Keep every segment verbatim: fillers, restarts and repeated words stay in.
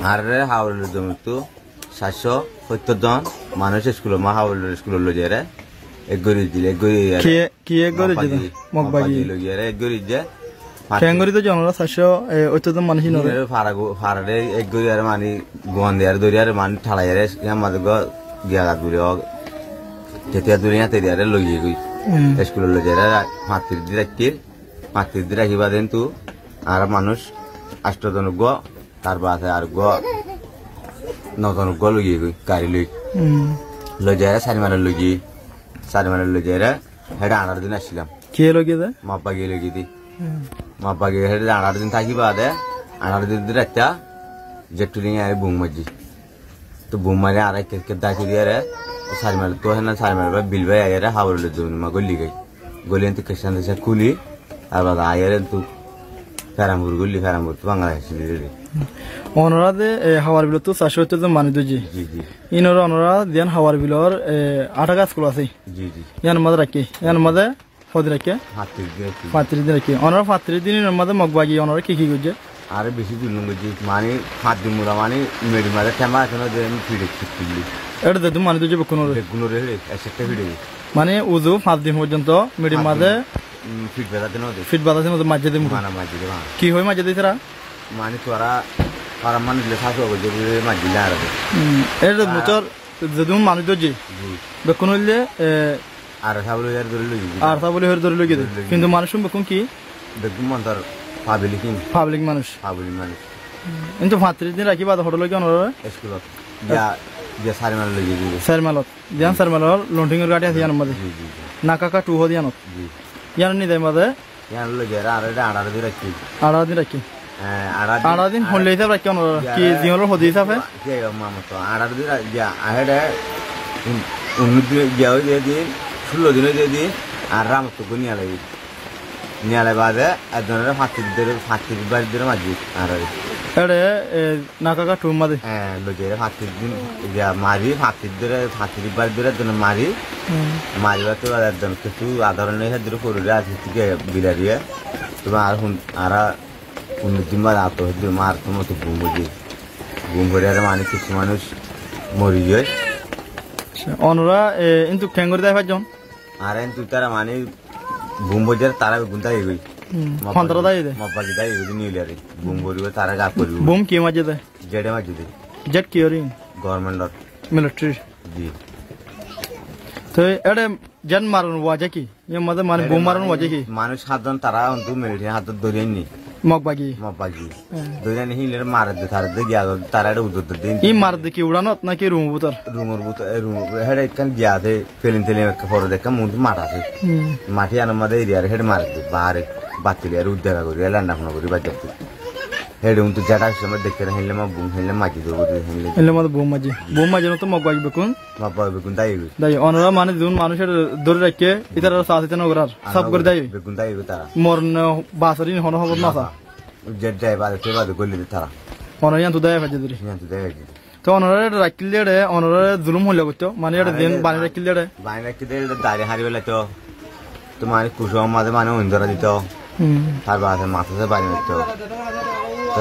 Añáráre Háwar Bilor zominottú sair cót sóttor zon manúic eskulor ma-, Háwar Bilor eskulot loizaiyóre ek gorí dile, ek gorí dile. Kiyé, kiyé ek gorí dile? Mokbagi. Mokbagi. Mokbagi loizaiyóre ek gorí dile. Keén gorí dóijje onorá sair cót, e, sóttor zon manúic inoré? Inoré fara gu-, fararé ek gorí ar mani guwan diyaré dóri ar mani thaçaiyóre, yar mazé gua giya gat buli hoó. Tetiya dóri yáñte diyaré loizaigói. Hmm. Eskulot loizaiyóre ra-, fañtiríc din raikkíl. Fañtiríc din raikí baade kintu añára manúic ancto zon uggúa, tar baade ar uggúa no zon uggúa loizaigói, gari loi. Hmm. Loizaiyóre Sari Mailot loizaiyé. Sari Mailot loizaiyóre héçe añçáro din accílam. Kiyé loizaiyé de? Mokbagi loizaiyé de. Hmm. Mokbagi héçe añçáro din táki baade, añçáro din raitta, Jettu din añáre bum maijjé. Toi bum maijjé añára ekka ekka daki diyaré, Sari Mailot toi héna Sari Mailot bái bil bái aiyóre Háwar Bilor zominor ma góli goi. Góli héntu kessán tessán kúli, tar baade aiyóre héntu Feranfur góli, Feranfurtú Bangladec di diyé. Onorá de, e, Háwar Bilottú sair cót sóttor zon manúic dóijje. Ji, ji. Inoré onorá ziyán Háwar Bilor, e, Athaga eskul asé. Ji, ji. Yíanor mazé raikké, yíanor mazé hodin raikké? Fañtiríc din raikké. Fañtiríc din raikké. Onorá fañtiríc din inor mazé Mokbagi onorá ki ki goijjé? Añáre beci zulum goijjé. Mani fañs din mura mani meçir mazé temba asé no de, fiçe fiçe. Éçe zedún manúic dóijje bekkúnoré? Bekkúnoré héçe, ek setta fiçe. Mani uzu fañs din foijjonto meçir mazé, mm, fiṭ bazá de no de. Fiṭ bazá de no de, maijjé de mura. Mana maijjé de, mana. Ki hoi maijjé de ítara? Mani tuáñra farar manúic le sasua goijjó de maijjé de añáre de. Mm, éçe mutor zedún manúic dóijje. Ji. Bekkún óilde, e, ARSA buli hoiyóre dóri loigiyé. ARSA buli hoiyóre dóri loigiyé. Dóri loigiyé. Kintu manúiccún bekkún ki? Bekkún montor pablik ín. Pablik manúic. Pablik manúic. Kintu fañtiríc din raikí baade hoçé loigiyé onoráre? Eskulot. Giya, giya Sari Mailot loigiyé. Sari Mailot. Ziyán Sari Mailor lonthingor gaçí asé yíanor mazé. Ji, ji, ji. Nakaka tu hoó de yíanot. Ji. Yíanor nizam mazé Yían loizaiyóre añára eçé añçáro din raikké. Añçáro din raikké? Hé, añçáro din. Añçáro din hoilla hísabe raikké onorá? Ki, ziyanor hodi hísabe? Ki, mamot, añçáro din ra-, giya, añára eçé un-, unnúic din giya óiye din, cúllo din óiye din, ar ramot tó niyalai. Niyalai baade, ekzonoré fañtiríc dóre, fañtiríc bari dóre maijjé añára. Eçé, e, Nakaka tuur mazé? Hé, loizaiyóre fañtiríc din, iya, mari, fañtiríc dóre, fañtiríc bari dóre ekzone mari. Hmm. Mari baade tuáñra ekzon kessú adorón nei, héddur forire asé, tíke bilariye. Tuáñra ar hun, añára unnúic din baade ato héddur mar, tuáñra to bum óiye. Bum óiyore mani kessú manúic mori giyói. Onorá, e, kintu keéngori dái faijjón? Añára kintu ítara mani bum óiye tará beggún dái goi. Hmm. Mobbaji, hontará dái de? Mobbaji dái goi de niyóre. Bum óiye tará gaf óiye. Bum ki maijjé de? Jede maijjé de. Jed ki óri? Government or. Military. Ji. Toi eçé jed maron wajá ki? Yían mazé mani bum maron wajá ki? Manúic hátzon tará ontu military hátot dóri ainné. Mokbagi. Mokbagi. Hé. Dóri ainné híinore mare de tará de giya tará eçé udor de. Í mare de ki uçánot náki rumor bútore? Rumor bútore, e, rumor, héçe ekkán giya asé, felin telin ekká fore de ekkán muúntu math asé. Hmm. Math yíanor mazé eriyore héçe mare de, bahare, battiliyore uddara gori, landa funa gori bajjattu. Héçe untu jeda somot dekkere héinle ma bum, héinle maijjé de, héinle. Héinle ma bum maijjé. Bum maijjé no to Mokbagi bekkún? Mokbagi bekkún dái goi. Dái, onorá mani zun manúic eçé dóri raikké, ítara sasite no gorar. Saf gori dái goi. Bekkún dái goi tará. Moron ne basor ín hono hóbor no asé. Je dái bade, te bade goli de tará. Onorá yíantu dái faijjó dóri. Yíantu dái faijjó. To onoráre eçé raikkíl de eçé, onoráre zulum hoilla goittó, mani eçé din bani raikkíl de eçé. Bani raikkíl de eçé, dari hári felaito. To mani kucor mazé mani oin dóra dito. Hmm. Tar bade matá se bari maitto.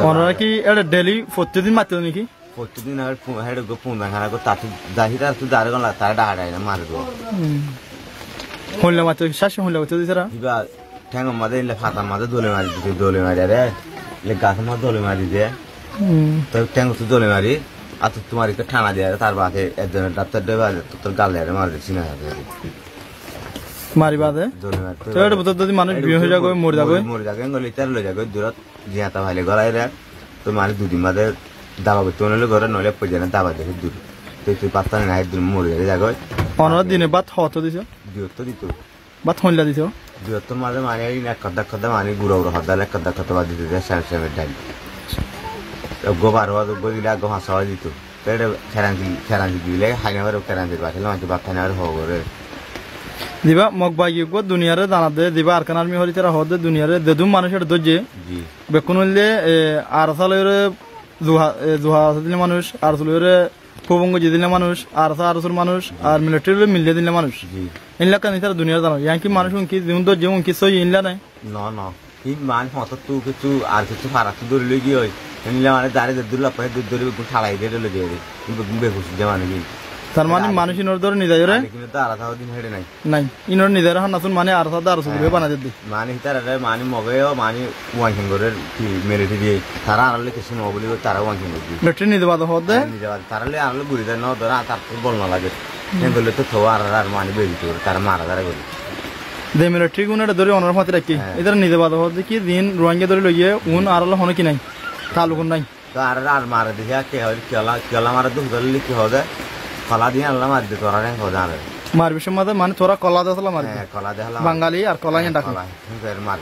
Onorá ki eçé daily fottí din maitto niki? Fottí din ar fu-, héçe go fun dan hána go tatu dahi tatu dari gon la tare daha dahi na mare do. Hmm. Hoilla maitto, sashe hoilla maitto disara? Iba Théngor mazé, ílla fatar mazé dóli mari dito, dóli mari are, ílla gasór mazé dóli mari de. Hmm. Toi théngottú dóli mari, añáttú mari ekká thana de, tar bade ekzone daftar de bade, tor gal de mari de, sina de. Mari bade? Dóli mari. Toi ér bútore zodi manúic biyón ói zagói, mori zagói. Mori zagói, engori ítar loi zagói, durot ziyata faile gorai re. Toi manúic dui din bade daba goittó mone óile gore, noile poijjone daba de duri. Toi tui patta nai, duri mori zagói. Onorá dine bát hoto diso? Dui ottó dito. Bát hoilla dito? Dui ottór mazé mani ek hodda, ek hodda mani gura gura hodda, ek hodda, ek hodda bát dito de, sem sem dhail. Eggúa baro bát, eggúa dile, eggúa fañs bát dito. Te ere keransi, keransi dile, hái no fare, keransi bát hái no fare, bát hái no fare, ho gore. Ziba Mog bagi eggúa duniyare zanat de, ziba Arakan Army hoór ítara hoódde duniyare, zedún manúic ere dóijje. Ji. Bekkún óilde, e, ARSA loiyóre zuha, e, zuha asé dile manúic, ARSA loiyóre Fubung goijjé dilla manúic, ARSA, ARSOr manúic, ar military loi milde dilla manúic. Ji. Ílla kan ítara duniyar zano. Yankee manúic unki, ziún dóijje unki, sóiyi ílla nai? No, no. Hín manúic hotóttu kessú, ar kessú farattú dóri loi giyói. Héndilla mane zaré zeddúr lofáiye, zeddúr beggún thalai diyé, dóli diyé. Beggún bekus de mane ki. Tar mane manúic inor dóre nizaiyóre? Ar kinó to ar asá din héçe nai. Nai. Inor nizaiyóre hánna sun mane ar asá de ar asá guri banai diyé. Mane hítara re mane Moge yó mane wankin gorer ki militari diye. Tara añárar loi kessú no buli tará wankin gorer. Militari nize bade hoó de? Nize bade. Tara loi añárar loi guri de no dóre, tar to bol no lage. Héndilla to to añárar ar mane begi to tara mara dara gori. De militari gún eçe dóri onor fati raikké. Hé. Ítara nize bade hoó de ki din Ruáingga dóri loiye un añárar loi hono ki nai. Taluk nai. To añárar ar mare de, ki hoó, kiyólla, kiyólla mare de, hudar loi ki hoó de, kola di añálla mare de, torá en hoó de añára. Mar bicór mazé mane torá kola de asólla mare de. Hé, kola de asólla mare de. Bangali ar kola iyan dhake. Kola, hín gorí mare.